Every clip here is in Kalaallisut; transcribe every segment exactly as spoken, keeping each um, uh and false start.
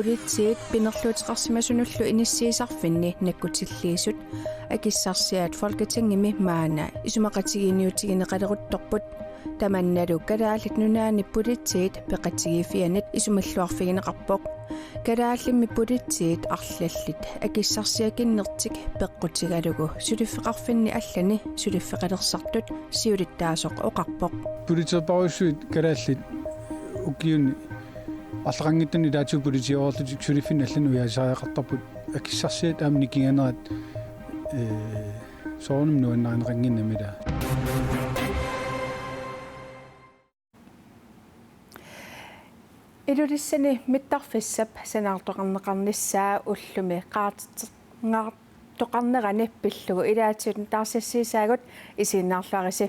Politiit pinerluuteqarsimasunullu inissiisarfinni nakkutilliisut akissarsiaat Folketingimi maanna isumaqatigiinniutigineqaleruttorput. Tamannalu Kalaallit Nunaanni politiit peqatigiiffiannit isumilluarfigineqarpoq. Kalaallimmi politiit arlallit akissarsiakinnertik peqqutigalugu suliffeqarfinni allani suliffeqalersartut siulittaasoq oqarpoq. Politiit parusuit kalaallit ukiuni arlaqanngitsuni ilaatigut politiit oorlutik suliffinni allani ujaasisariaqartarput akissarsiat aamma nikinganerat, ee, soorunami nuannarineqannginnami ilaa. Ilulissani mittarfissap sanaartoqarneqarnissaa ullumi qaartitseqarneqarneranni pillugu ilaatigut taarsissiisaagut isiginnaarluarisi.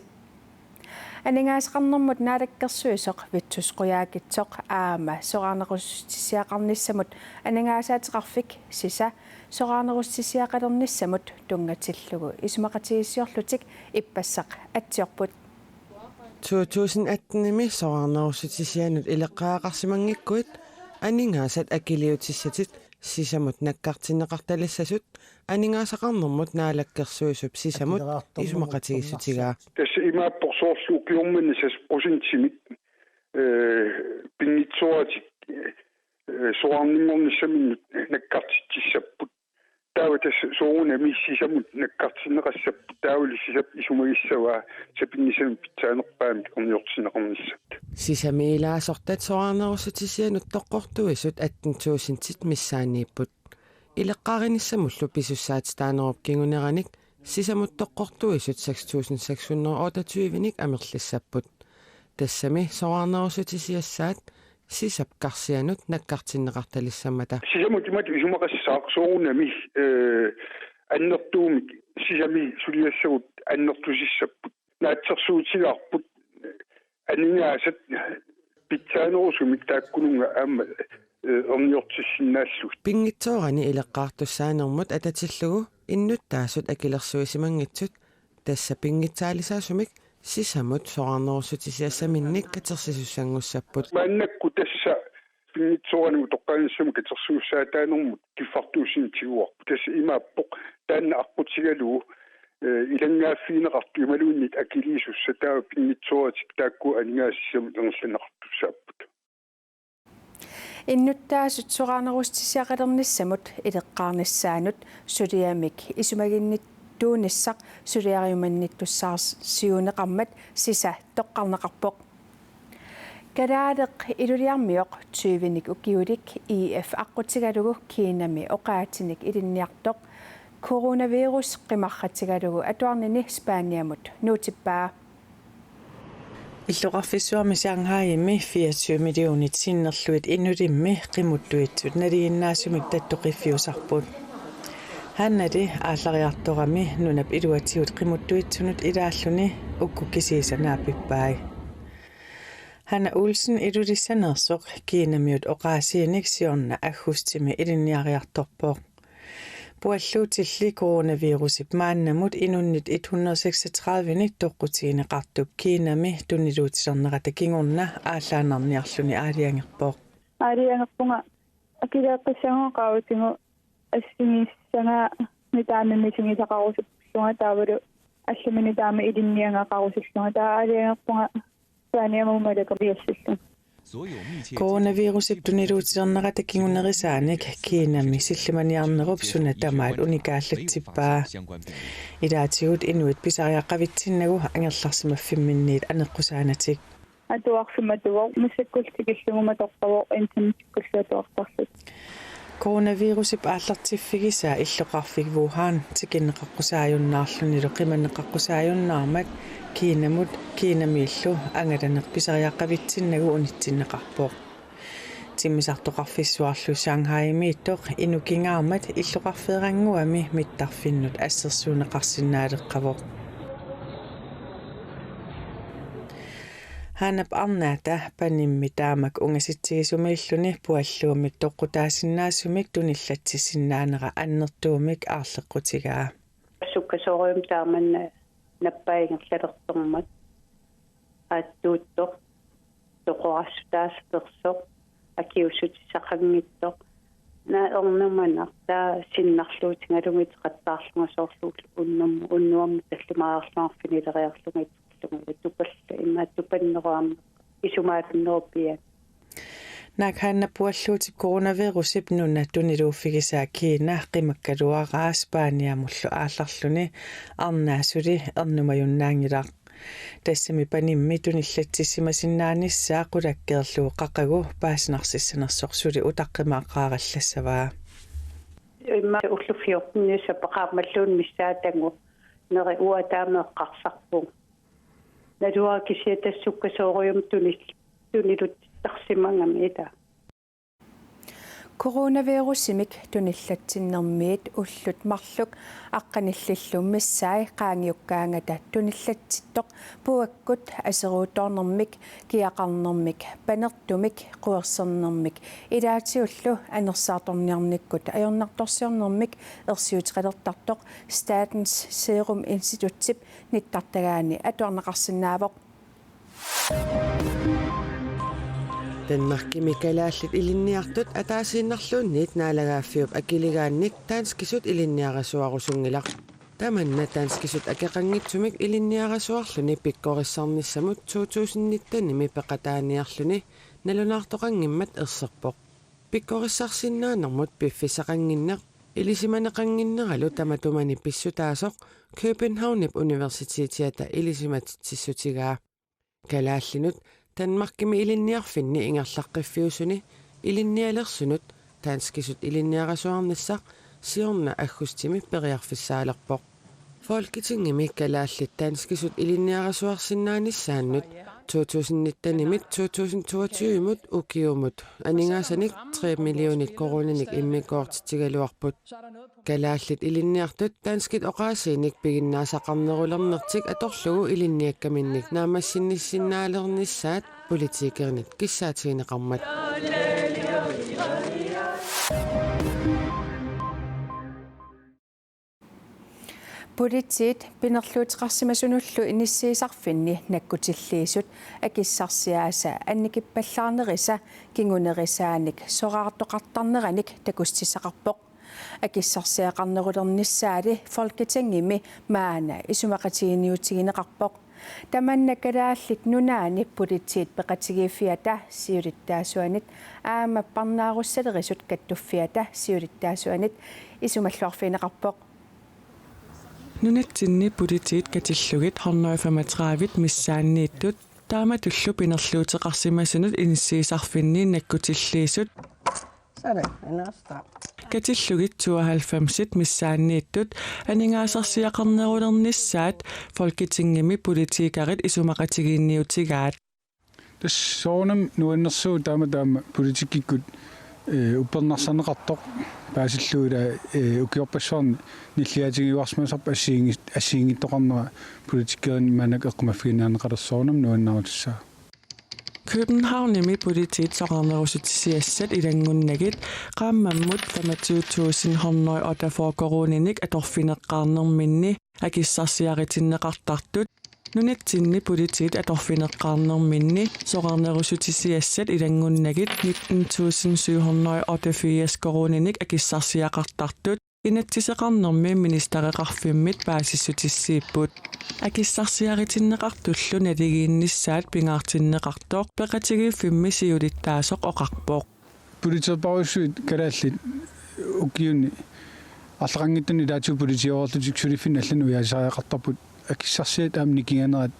Aningaasaqarnermut naalakkersuisoq Vittus Qujaukitsoq aamma soraarnerussutisiaqarnissamut aningaasaateqarfik sisa soraarnerussutisiaqalernissamut tunngatillugu isumaqatigiissiorlutik ippassaq atsiorput. To tusind atten-imi soraarnerussutisianut ileqqaaqarsimanngikkuit aningaasat akiliutissatit sisamut nakkartinneqartalissasut aningaasaqarnermut naalakkersuisup sisamut isumaqatigiissutigaa. Tassa imaappoq soorlu ukiormanna seks procentimik, ee, pinngitsooratik, ee, soraarninngornissaminnut nakkartitsissapput. Taava tassa soorunami sisamut nakkartinneqassapput, taavalu sisap isumagissavaa sapinngisamik pitsaanerpaamik erniortinneqarnissaat. Sisami ilaasortat soraarnerussutisianut toqqortuisut atten tusindit missaanniipput. Ileqqaarinissamullu pisussaatitaanerup kinguneranik sisamut toqqortuisut seks tusind seks hundrede otteogtyve-nik amerlissapput. Tassami soraarnerussutisiassaat sisap karsianut nakkartinneqartalissammata. Sisamut imatut isumaqassaaq soorunami, ee, annertuumik sisami suliassagut annertusissapput. Naatsorsuutigaarput aningaasat pitsaanerusumik taakkununnga aamma, ee, erniortissinnaallugit. Pinngitsoorani ileqqaartussaanermut atatillugu innuttaasut akilersuisimanngitsut tassa pinngitsaalisaasumik sisamut soraarnerussutisiassaminnik katersisussanngussapput. Maannakkut tassa pinngitsoorani utoqqaanissamut katersisussaataanermut kiffartuussineq tiguarput. Tassa imaappoq taanna aqqutigalugu, ee, ilanngaaffigineqartoq imaluunniit akiliisussat taava pinngitsooratik taakku aningaasat sisamut ingerlanneqartussaapput. Innuttaasut soraarnerussutisiaqalernissamut ileqqaarnissaannut suliamik isumaginnittuunissaq suliariumannittussaasiuunneqarmat sisa toqqarneqarpoq. Kalaaleq iluliarmioq tyvenik ukiulik E F aqqutigalugu Kinami oqaatsinik ilinniartoq coronavirus qimarratigalugu atuarnini Spaniamut nuutippaa. Illoqarfissuarmi Shanghaimi fireogtyve millionit sinnerlugit inulimmi qimuttuitsut nalinginnaasumik tattoqiffiusarput. Hannali aallariartorami nunap iluatigut qimuttuitsunut ilaalluni uku kisiisa naapippai. Hanna Olsen Ilulissaneersoq Kinamiut oqaasiinik siorna aggustimi ilinniariartorpoq. Pualluutilli coronavirusip maannamut inunnit et hundrede seksogtredive-nik toqqutigineqartup Kinami tuniluutilernerata kingorna aallaannarniarluni aalajangerpoq. Aalajangerpunga akileeqqissaguma qaavatigut assigiissagaa nutaamik misigisaqarusullunga taavalu allamik nutaamik ilinniagaqarusullunga taava aalajangerpunga Spaniamut malakaliassillunga. Coronavirusip tuniluutilernerata kingunerisaanik Kinami sillimaniarnerup suna tamaat unikaallatsippaa. Ilaatigut inuit pisariaqavitsinnagu angerlarsimaffimminniit aneqqusaanatik. Atuarfimmi atuvoq, massakkullu tikilluguma toqqavoq, internetikkullu atuartarlutik. Coronavirusip aallartiffigisaa illoqarfik Wuhan tikinneqaqqusaajunnaarlunilu qimanneqaqqusaajunnaarmat Kinamut, Kinamiillu angalaneq pisariaqavitsinnagu unitsinneqarpoq. Timmisartoqarfissuarlu Shanghaimiittoq inukingaarmat illoqarfeerannguami mittarfinnut assersuunneqarsinnaaleqqavoq. Hanap arnaata panimmi taamak ungasitsigisumiilluni pualluummik toqqutaasinnaasumik tunillatsissinnaanera annertuumik aarleqqutigaa. Sukkasoorujussuarmik taamanna nappai ingerlalersormat aattuuttoq, toqorassutaassatersoq, akiuussutissaqanngitsoq, Naa ernumanartaa sinnarluutigalugit qattaarlunga soorlu unnum-, unnuammut tallimaarlunga arfinileriarlunga iterlunga tupalla immaqa tupanneruarma isumaalunnerupian. Naak Hanna pualluutip coronavirusip nuna tuniluuffigisaa Kina qimakkaluaraa Spaniamullu aallarluni arnaa suli ernumajunnaanngilaq. Tassami panimmi tunillatsissimasinnaanissaa qulakkeerlugu qaqugu paasinarsissanersoq suli utaqqimaaqqaarallassavaa. Immaqa ullut fjorten sapaat qaammalluunniit missaatagut neri uanga taama eqqarsarpunga. Naluara kisianni tassa sukkasoorujummik tunil-, tunilutsittarsimagami ilaa. Coronavirusimik tunillatsinnermiit ullut marluk aqqanillillu missaat qaangiukkaangata tunillatsittoq puakkut aseruuttoornermik, kiaqarnermik, panertumik, quersernermik ilaatigullu anersaartorniarnikkut ajornartorsiornermik ersiuteqalertartoq Statens Serum Institutip nittartagaani atuarneqarsinnaavoq. Danmarkimi kalaallit ilinniartut ataasiinnarluunniit naalagaaffiup akiligaannik danskisut ilinniarasuarusunngilaq. Tamanna danskisut akeqanngitsumik ilinniarasuarluni pikkorissarnissamut to tusind nittenimi peqataaniarluni nalunaartoqanngimmat erserpoq. Pikkorissarsinnaanermut piffissaqannginneq ilisimaneqannginneralu tamatumani pissutaasoq Københavnip Universitetiata ilisimatitsissutigaa. Kalaallinut Danmarkimi ilinniarfinni ingerlaqqiffiusuni ilinnialersunut danskisut ilinniarasuarnissaq siorna aggustimi periarfissaalerpoq. Folketingimi kalaallit danskisut ilinniarasuarsinnaanissaannut to tusind nittenimit to tusind toogtyvemut ukiumut aningaasanik tre millionit koruuninik immikkoortitsigaluarput. Kalaallit ilinniartut danskit oqaasiinik piginnaasaqarnerulernertik atorlugu ilinniakkaminnik naammassinnissinnaalernissaat politikerinit kissaatigineqarmat. Politiit pinerluuteqarsimasunullu inissiisarfinni nakkutilliisut akissarsiaasa annikippallaarnerisa kingunerisaanik soraartoqartarneranik takutissaqarpoq. Akissarsiaqarnerulernissaali Folketingimi maanna isumaqatigiinniutigineqarpoq. Tamanna Kalaallit Nunaanni Politiit Peqatigiiffiata Siulittaasuanit aamma Parnaarussalerisut Kattuffiata Siulittaasuanit isumalluarfigineqarpoq. Nunatsinni politiit katillugit hundrede femogtredive missaanniittut taamatullu pinerluuteqarsimasunut inissiisarfinni nakkutilliisut katillugit tooghalvfems missaanniittut aningaasarsiaqarnerulernissaat Folketingimi politikerit isumaqatigiinniutigaat. Tassa soorunami nuannersuuvoq taama taama politikkikkut, eh, uppernarsarneqartoq paasillugu ilaa, eh, ukiorpassuarni nilliaatigiuarsimasarput assigiinngit-, assigiinngittoqarnera politikerinik maannakkut eqqumaffigineqalersoq soorunami nuannaarutissaaq. Københavnimi politiit soraarnerussutisiassat ilanngunnagit qaammammut femogtyve tusind hundrede og otteogfyrre koruuninik atorfineqqaarnerminni akissarsiaritinneqartartut. Nunatsinni politiit atorfineqqaarnerminni soraarnerussutisiassat ilanngunnagit nitten tusind syv hundrede og otteogfirs koruuninik akissarsiaqartartut. Inatsiseqarnermi ministereqarfimmit paasissutissiipput. Akissarsiaritinneqartullu naligiinnissaat pingaartinneqartoq peqatigiiffimmi siulittaasoq oqarpoq. Politiit paarussuit kalaallit ukiuni arlaqanngitsuni ilaatigut politiioreerlutik suliffinni allanut ujaasisariaqartarput akissarsiat aamma nikinganerat,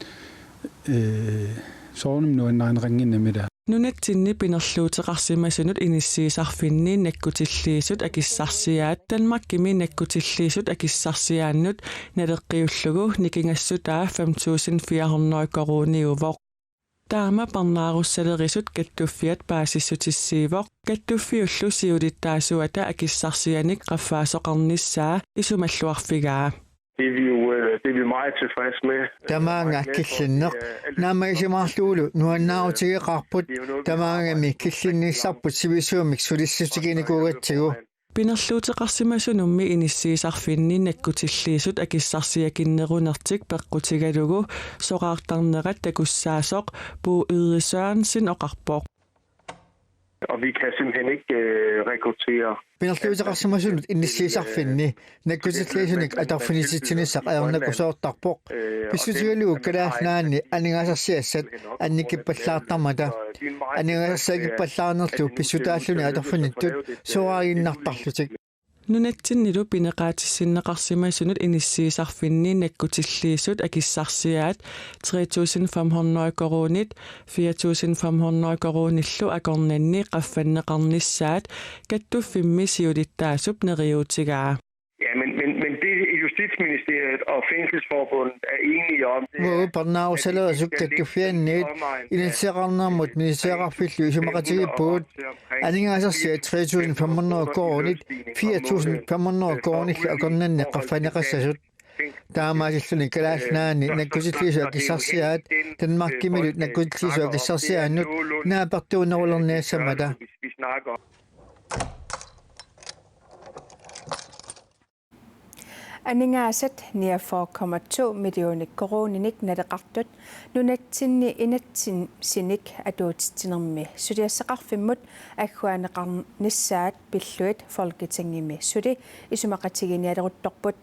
eh, soorunami nuannarineqannginnami ilaa. Nunatsinni pinerluuteqarsimasunut inissiisarfinni nakkutilliisut akissarsiaat Danmarkimi nakkutilliisut akissarsiaannut naleqqiullugu nikingassutaa fem tusind fire hundrede koruuniuvoq. Taama Parnaarussalerisut Kattuffiat paasissutissiivoq, Kattuffiullu siulittaasuata akissarsianik qaffaasoqarnissaa isumalluarfigaa. Det er vi jo, øh, det er vi meget tilfreds med. Tamaanga killinneq naammagisimallugulu nuannaarutigeqaarput, tamaangami killinnissarput sivisuumik sulissutiginikuugatsigu. Pinerluuteqarsimasunummi inissiisarfinni nakkutilliisut akissarsiakinnerunertik peqqutigalugu soraartarnerat takussaasoq Bo Yde Sørensen oqarpoq. Og vi kan simpelthen ikke øh, rekruttere. Pinerluuteqarsimasunut inissiisarfinni nakkutilliisunik atorfinitsitsinissaq ajornakusoortarpoq. Pissutigalugu Kalaallit Nunaanni aningaasarsiassat annikippallaartarmata. Aningaasarsiakippallaarnerlu pissutaalluni atorfinittut sooraaginnartarlutik. Nunatsinnilu pineqaatissinneqarsimasunut inissiisarfinni nakkutilliisut akissarsiaat tre tusind fem hundrede koruunit fire tusind fem hundrede koruunillu akornanni qaffanneqarnissaat kattuffimmi siulittaasup neriuutigaa. Ja, men, men, men det Justitsministeriet og Fængselsforbundet er enige om, det er, Uagut parnaarussalerisut kattuffianniit inatsisarnermut ministeriarfillu isumaqatigiippugut aningaasarsiat tre tusind fem hundrede koruunit fire tusind fem hundrede koruunillu akornanni qaffanneqassasut. Taamaasilluni Kalaallit Nunaanni nakkutilliisut akissarsiaat Danmarkimilu nakkutilliisut akissarsiaannut naapertuunerulerniassammata. Aningaasat niogfyrre komma to millioner koruuninik naleqartut nunatsinni inatsisinik atuutitsinermi suliassaqarfimmut agguaanneqarnissaat pillugit Folketingimi suli isumaqatigiinnialeruttorput.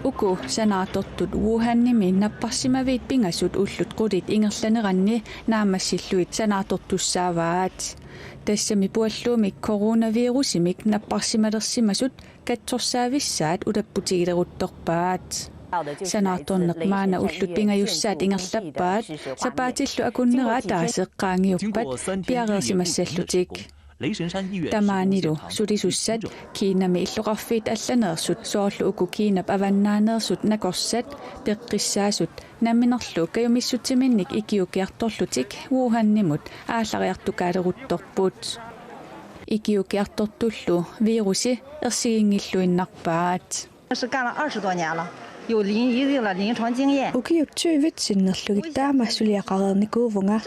Uku sanaartortut Wuhanimi napparsimaviit pingasut ullut qulit ingerlaneranni naammassillugit sanaartortussaavaat. Tassami pualluumik coronavirusimik napparsimalersimasut katsorsaavissaat ulapputigileruttorpaat. Sanaartorneq maanna ullut pingajussaat ingerlappaat, sapaatillu akunnera ataaseq qaangiuppat piareersimassallutik. Tamaanilu sulisussat Kinami illoqarfiit allaneersut soorlu uku Kinap avannaaneersut nakorsat peqqissaasut namminerlu kajumissutsiminnik ikiuukkiartorlutik Wuhanimut aallariartukaaleruttorput. Ikiuukkiartortullu virusi ersiginngilluinnarpaat. 是干了二十多年了，有临一定的临床经验。 Ukiut tyvit sinnerlugit taama suliaqareernikuuvunga,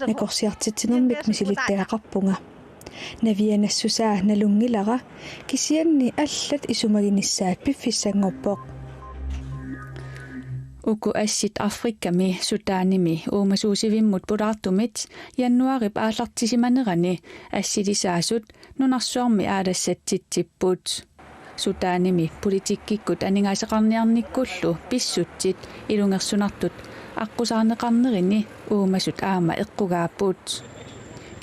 nakorsiartitsinermik misilittagaqarpunga. Navianassusaa nalunngilara, kisianni allat isumaginissaat piffissanngorpoq. Uku assit Afrikami Sudanimi uumasuusivimmut pulaartumit januaarip aallartisimanerani assilisaasut nunarsuarmi aalassatsitsipput. Sudanimi politikkikkut aningaasaqarniarnikkullu pissutsit ilungersunartut aqqusaarneqarnerini uumasut aamma eqqugaapput.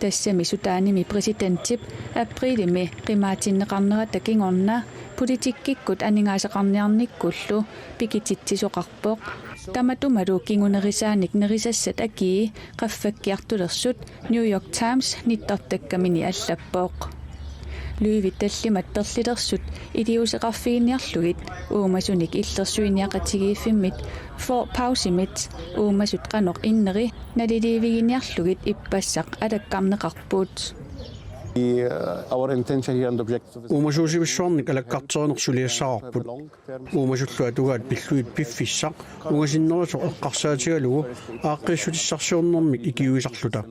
Tassami Sudanimi præsidentip aprilimi qimaatinneqarnerata kingorna politikkikkut aningaasaqarniarnikkullu pikititsisoqarpoq. Tamatumalu kingunerisaanik nerisassat akii qaffakkiartulersut New York Times nittartakkamini allappoq. Løvit tallimat perlilersut iliuuseqarfiginiarlugit uumasunik illersuiniaqatigiiffimmit Four Pawsimit uumasut qanoq inneri naliliiviginiarlugit ippassaq alakkarneqarput. The, uh, our intention here and objective is Uumasuusivissuarnik alakkarterineq suliassaqarput. Uumasullu atugaat pillugit piffissaq ungasinnerusoq eqqarsaatigalugu aaqqiissutissarsiornermik ikiuisarluta.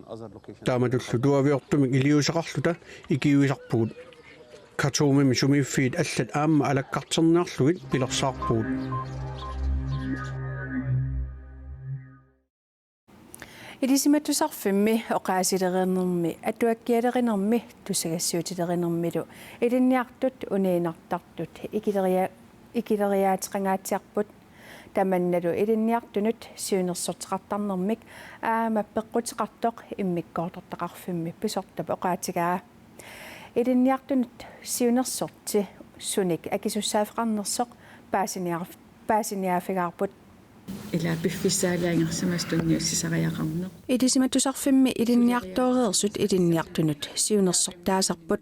Taamatullu tuaviortumik iliuuseqarluta ikiuisarpugut. Khartoumimi sumiiffiit allat aamma alakkarterniarlugit pilersaarpugut. Ilisimatusarfimmi oqaasilerinermi atuakkialerinermi tusagassiuutilerinermilu ilinniartut uniinnartartut ikileria-, ikileriaateqangaatsiarput. Tamannalu ilinniartunut siunnersorteqartarnermik aamma peqquteqartoq immikkoortortaqarfimmi pisortap oqaatigaa. Ilinniartunut siunnersorti sunik akisussaaffeqarnersoq paasiniar-, paasiniaaffigaarput. Ila piffissaaliangersimasut tunniussisariaqarneq. Ilisimatusarfimmi ilinniartooreersut ilinniartunut siunnersortaasarput.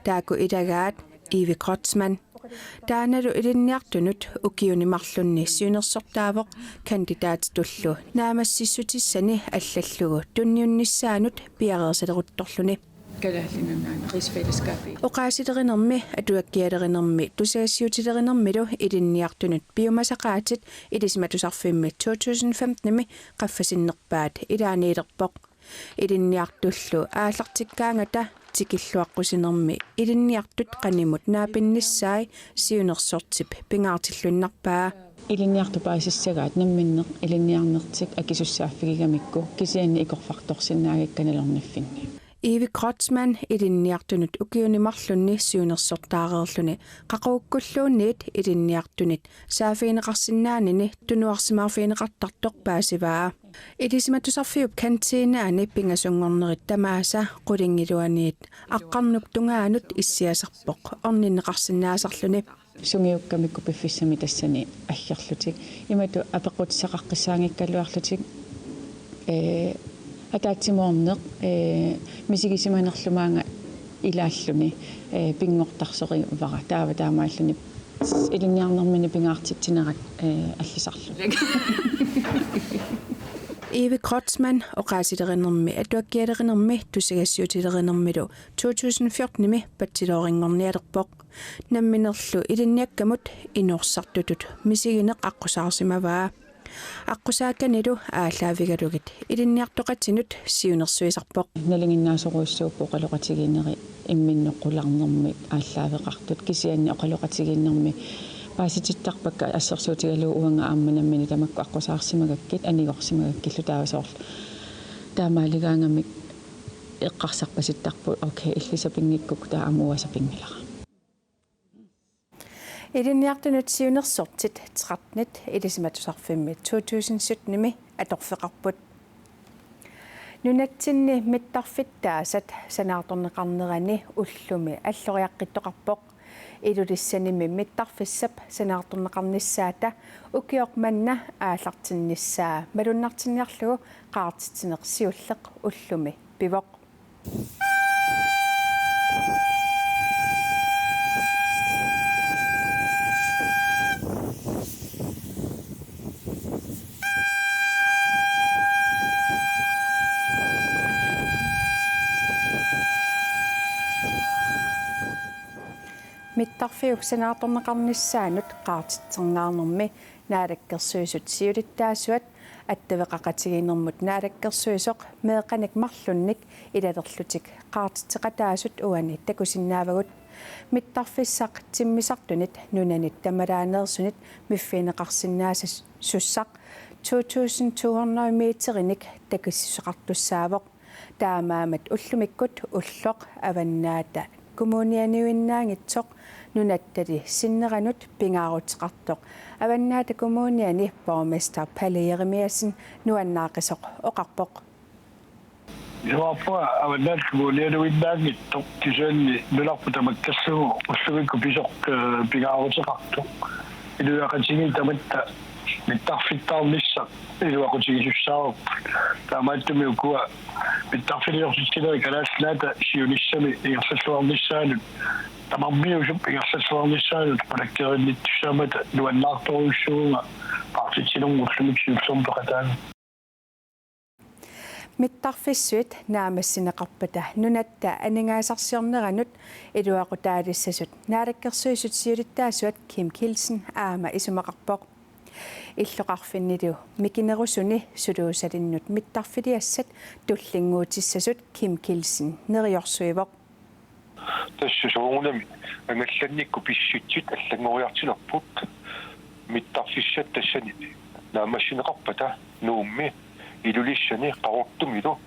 Taakku ilagaat Ivi Kreutzmann. Taannalu ilinniartunut ukiuni marlunni siunnersortaavoq kandidaatitullu naammassissutissani allallugu tunniunnissaanut piareersaleruttorluni. Kalaallit Nunaanni rigsfællesskabet. Oqaasilerinermi, atuakkialerinermi, tusagassiuutilerinermilu ilinniartunut piumasaqaatit Ilisimatusarfimmi to tusind femtenimi qaffasinnerpaat ilaaniilerpoq. Ilinniartullu aallartikkaangata tikilluaqqusinermi ilinniartut qanimut naapinnissaat siunnersortip pingaartilluinnarpaa. Ilinniartut paasissagaat namminneq ilinniarnertik akisussaaffigigamikku kisianni ikorfartorsinnaagakka nalorniffinni. Ivi Kreutzmann ilinniartunut ukiuni marlunni siunnersortaareerluni qaqugukkulluunniit ilinniartunit saaffigineqarsinnaanini tunuarsimaarfigineqartartoq paasivaa. Ilisimatusarfiup kantinaani pingasunngornerit tamaasa qulingiluaniit aqqarnup tungaanut issiasarpoq orninneqarsinnaasarluni. Sungiukkamikku piffissami tassani aggerlutik. Imatut apeqqutissaqaqqissaanngikkaluarlutik, ee, ataatsimoorneq, ee, misigisimanerlu maanga ilaalluni, ee, pinngortarsorivara. Taava taamaalluni ilinniarnermini pingaartitsinerat, ee, allisarluni. Ivi Kreutzmann oqaasilerinermi, atuakkialerinermi, tusagassiuutilerinermilu to tusind fjortenimi bachelorinngornialerpoq. Namminerlu ilinniakkamut inorsartutut misigineq aqqusaarsimavaa. Aqqusaakanilu aallaavigalugit ilinniartoqatinut siunnersuisarpoq. Nalinginnaasorujussuupput oqaloqatigiinneri imminnut qularnermik aallaaveqartut, kisianni oqaloqatigiinnermi paasitittarpakka assersuutigalugu uanga aamma nammineq tamakku aqqusaarsimagakkit, anigorsimagakkillu, taava soorlu taamaaligaangamik eqqarsarpasittarput: Okay, illit sapinngikkukku taava aamma uanga sapinngilara. Ilinniartunut siunnersortit tretten Ilisimatusarfimmi to tusind syttenimi atorfeqarput. Nunatsinni mittarfittaasat sanaartorneqarnerani ullumi alloriaqqittoqarpoq. Ilulissanimi mittarfissap sanaartorneqarnissaata ukioq manna aallartinnissaa malunnartinniarlugu qaartitsineq siulleq ullumi pivoq. Mittarfiup sanaartorneqarnissaanut qaartitsernaarnermi Naalakkersuisut siulittaasuat attaveqaqatigiinnermut naalakkersuisoq meeqqanik marlunnik ilalerlutik qaartitseqataasut uani takusinnaavagut. Mittarfissaq timmisartunit nunanit tamalaaneersunit miffigineqarsinnaasussaq to tusind to hundrede meterinik takissuseqartussaavoq. Taamaammat ullumikkut ulloq Avannaata Kommunianiuinnaanngitsoq nunattali sinneranut pingaaruteqartoq Avannaata Kommuniani borgmester Palle Jerimiassen nuannaaqisoq oqarpoq. Iluarpunga Avannaata Kommunianiuinnaanngitsoq, kisianni nunarput tamakkerlugu ullumikkut pisoq, eh, pingaaruteqartoq. Inuiaqatigiit tamatta mittarfittaarnissaq iluaqutigissavarput. Taamaattumik ukua mittarfiliortitsinerit Kalaallit Nunaata siunissami ingerlalluarnissaanut, tamarmiusup ingerlalluarnissaanut qulakkeerinnittussaammata nuannaartorujussuuvunga partitsinermut ullumikkut siullermut peqataanut. Mittarfissuit naammassineqarpata nunatta aningaasarsiorneranut iluaqutaalissasut naalakkersuisut siulittaasuat Kim Kielsen aamma isumaqarpoq. Illoqarfinnilu mikinerusuni suluusalinnut mittarfiliassat tullinnguutissasut Kim Kielsen neriorsuivoq. Tassa soorunami angallannikkut pissutsit allanngoriartulerput. Mittarfissat tassani naammassineqarpata Nuummi, Ilulissani, Qaqortumilu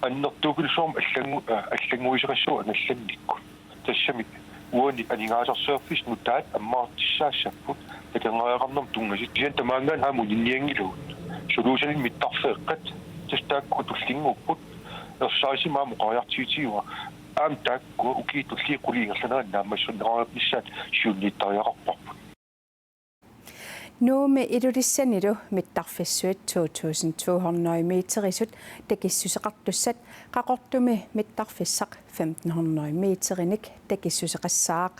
annertuukilluarmik allanngu-, aa, allannguisoqassaaq angallannikkut. Tassami uani aningaasarsiorfissat nutaat ammaartussaassapput takornariaqarnermut tunngasut. Kisianni tamaanngaanniit aamma uninnianngilagut. Suluusalinnut mittarfeeqqat tassa taakku tullinnguupput. Ersarissumik aamma oqariartuutigaara. Aamma taakku ukiut tulliit qulit ingerlaneranni naammassineqarnissaat siunniuttariaqarparput. Nuummi Ilulissanilu mittarfissuit to tusind to hundrede meterisut takissuseqartussat Qaqortumi mittarfissaq femten hundrede meterinik takissuseqassaaq.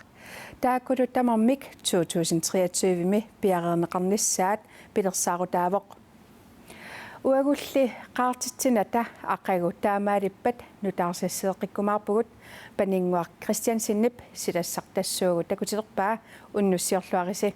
Taakkulu tamarmik to tusind treogtyve-mi piareerneqarnissaat pilersaarutaavoq. Uagulli qaartitsinata aqagu taamaalippat nutaarsiassileqqikkumaarpugut. Paninnguaq Christiansenip silassaq tassuugu takutiterpaa, unnussiorluarisi.